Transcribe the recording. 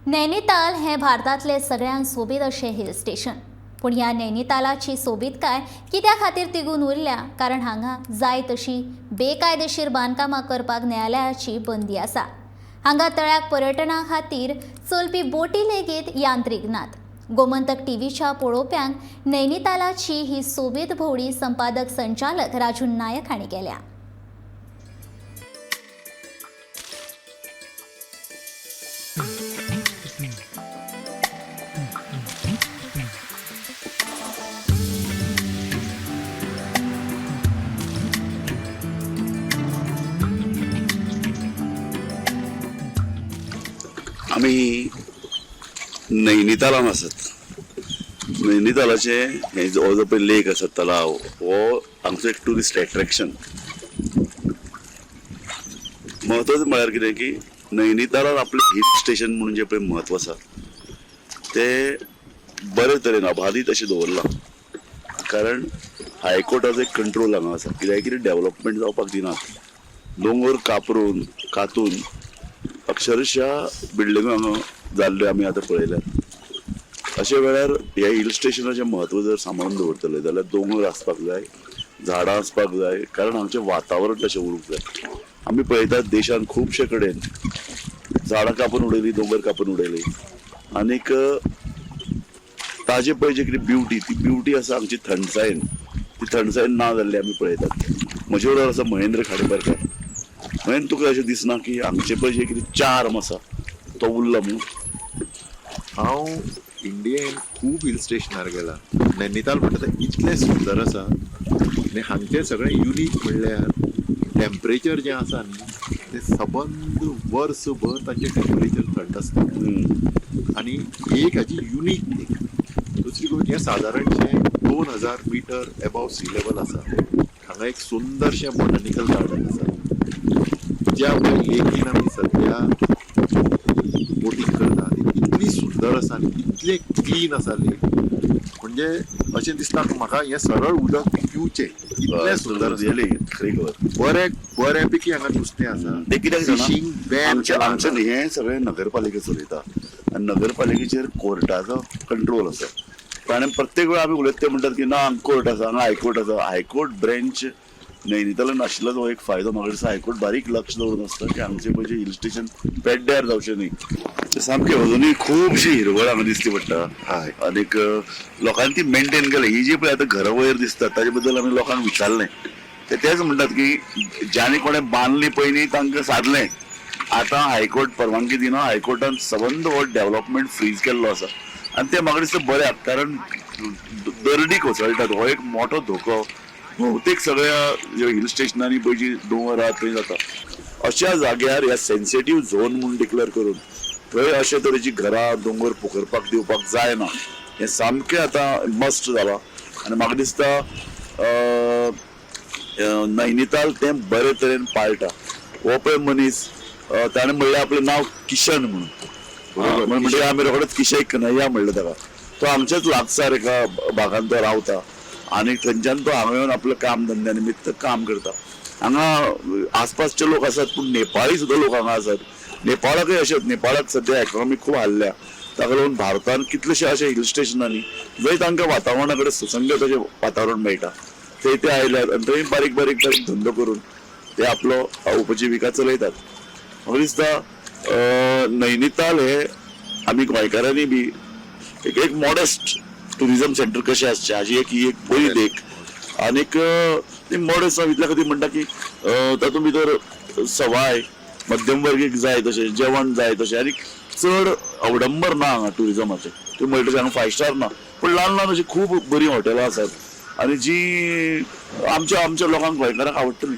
नैनिताल हें भारतांतलें सगळ्यांत सोबीत अशें हिल स्टेशन. पूण ह्या नैनितालाची सोबीतकाय कित्या खातीर तिगून उरल्या? कारण हांगा जाय तशी बेकायदेशीर बांदकामां करपाक न्यायालयाची बंदी आसा. हांगा तळ्याक पर्यटना खातीर चलपी बोटी लेगीत यांत्रीक नात. गोमंतक टीव्हीच्या पळोवप्यांक नैनितालाची ही सोबीत भोंवडी संपादक संचालक राजू नायक हांणी केल्या. आमी नैनितालान आसात. नैनितालाचें हें हो जो पळय लेक आसा, तलाव, हो हांगचो एक ट्युरिस्ट एट्रॅक्शन. म्हत्वाचें म्हळ्यार कितें की नैनितालान आपलें हिल स्टेशन म्हणून जें पळय म्हत्व आसा तें बरे तरेन अबाधीत अशें दवरलां, कारण हायकोर्टाचो एक कंट्रोल हांगा आसा. कित्याक कितें डेवलपमेंट जावपाक दिनात. दोंगर कापरून कातून अक्षरशा बिल्डिंगो हांगा जाल्ल्यो आमी आतां पळयल्यात. अशे वेळार ह्या हिल स्टेशनाचें म्हत्व जर सांबाळून दवरतले जाल्यार दोंगर आसपाक जाय, झाडां आसपाक जाय, कारण हांगचें वातावरण तशें उरूंक जाय. आमी पळयतात देशांत खुबशे कडेन झाडां कापून उडयली, दोंगर कापून उडयली, आनीक ताजे पळय जी कितें ब्युटी, ती ब्युटी आसा आमची थंडसायेन, ती थंडसायेन ना जाल्ली आमी पळयतात. म्हजे बरोबर आसा महेंद्र खाडीपारकर. महेंद्र, तुका अशें दिसना की हांगचे पळय जे कितें चार्म आसा तो उरला म्हणून? हांव इंडियेन खूब हिल स्टेशनार गेला. नैनिताल म्हणटा तें इतलें सुंदर आसा आनी हांगचें सगळें युनीक म्हणल्यार टेम्परेचर जें आसा न्ही, तें सबंद वर्सभर तांचें टेम्परेचर थंड आसता. आनी एक हाजी युनीक थींग. दुसरी गोश्ट, हें सादारणशें 2000 मिटर एबाव सी लेवल आसा. हांगा एक सुंदरशें बॉटनिकल गार्डन आसा. ज्या पळय लेकीन आमी सद्या बोटींग करता ती इतली सुंदर आसा आनी इतलें क्लीन आसा लेक, म्हणजे अशें दिसता म्हाका हें सरळ उदक पिवचें, इतलें सुंदर आसा. रियली खरी खबर. बरें बऱ्यापैकी हांगा नुस्तें आसा. तें कित्याक जाणा? फिशींग बॅन आमचें आमचें न्ही, हें सगळें नगरपालिका चलयता आनी नगरपालिकेचेर कोर्टाचो कंट्रोल आसा. आनी प्रत्येक वेळा आमी उलयता ते म्हणटात की ना, हांगा कोर्ट आसा, हांगा हायकोर्ट आसा. हायकोर्ट ब्रेंच नैनितालान नाशिल्लो तो एक फायदो. म्हाका दिसता हायकोर्ट बारीक लक्ष दवरून आसता की हांगचें पळय हिल स्टेशन पेड्ड्यार जावचें न्ही. तें सामकें अजुनूय खुबशी हिरवळ हांगा दिसती पडटा. हय. आनीक लोकांनी ती मेंटेन केल्या. ही जी पळय आतां घरां वयर दिसतात ताजे बद्दल आमी लोकांक विचारलें, ते तेच म्हणटात की ज्याने कोणें बांदली पयलीं तांकां सादलें, आतां हायकोर्ट परवानगी दिना. हायकोर्टान सबंद हो डेव्हलपमेंट फ्रीज केल्लो आसा आनी तें म्हाका दिसता बऱ्याक, कारण दरडी कोसळटात हो एक मोठो धोको बहुतेक सगळ्या हिल स्टेशनांनी पळय जी दोंगर आहा थंय जाता. अशा जाग्यार ह्या सेन्सिटीव झोन म्हूण डिक्लेअर करून थंय अशे तरेची घरां दोंगर पोखरपाक दिवपाक जायना, हें सामकें आतां मस्ट जालां. आनी म्हाका दिसता नैनिताल तें बरे तरेन पाळटा. हो पळय मनीस, ताणें म्हणलें आपलें नांव किशन म्हणून, म्हणजे आमी रोखडेच किशेक कन्हैया म्हणलें ताका. तो आमच्याच लागसार एका भागान तो रावता आनी थंयच्यान तो हांगा येवन आपल्या काम धंद्या निमित्त काम करता. हांगा आसपासचे लोक आसात, पूण नेपाळी सुद्दां लोक हांगा आसात. नेपाळाकय अशेंच, नेपाळाक सद्या इकॉनॉमी खूब हाल्ल्या, ताका लागून भारतान कितलेशे अशे हिल स्टेशनांनी जंय तांकां वातावरणा कडेन सुसंगत अशें वातावरण मेळटा थंय ते आयल्यात आनी थंय बारीक बारीक बारीक धंदो करून ते आपलो उपजिविका चलयतात. म्हाका दिसता नैनिताल हे आमी गोंयकारांनी बी एक एक मॉडेस्ट ट्युरिजम सेंटर कशें आसचें हाजी एक ही एक बरी देख. आनीक ती मॉडेस्ट इतल्या खातीर म्हणटा की तातूंत भितर सवाय मध्यम वर्गीक जाय तशें जेवण जाय तशें, आनी चड अवडंबर ना हांगा ट्युरिजमाचें. तुमी म्हणटा तशें हांगा फायव स्टार ना, पूण ल्हान ल्हान अशीं खूब बरीं हॉटेलां आसात आनी जी आमच्या आमच्या लोकांक गोंयकारांक आवडटलीं.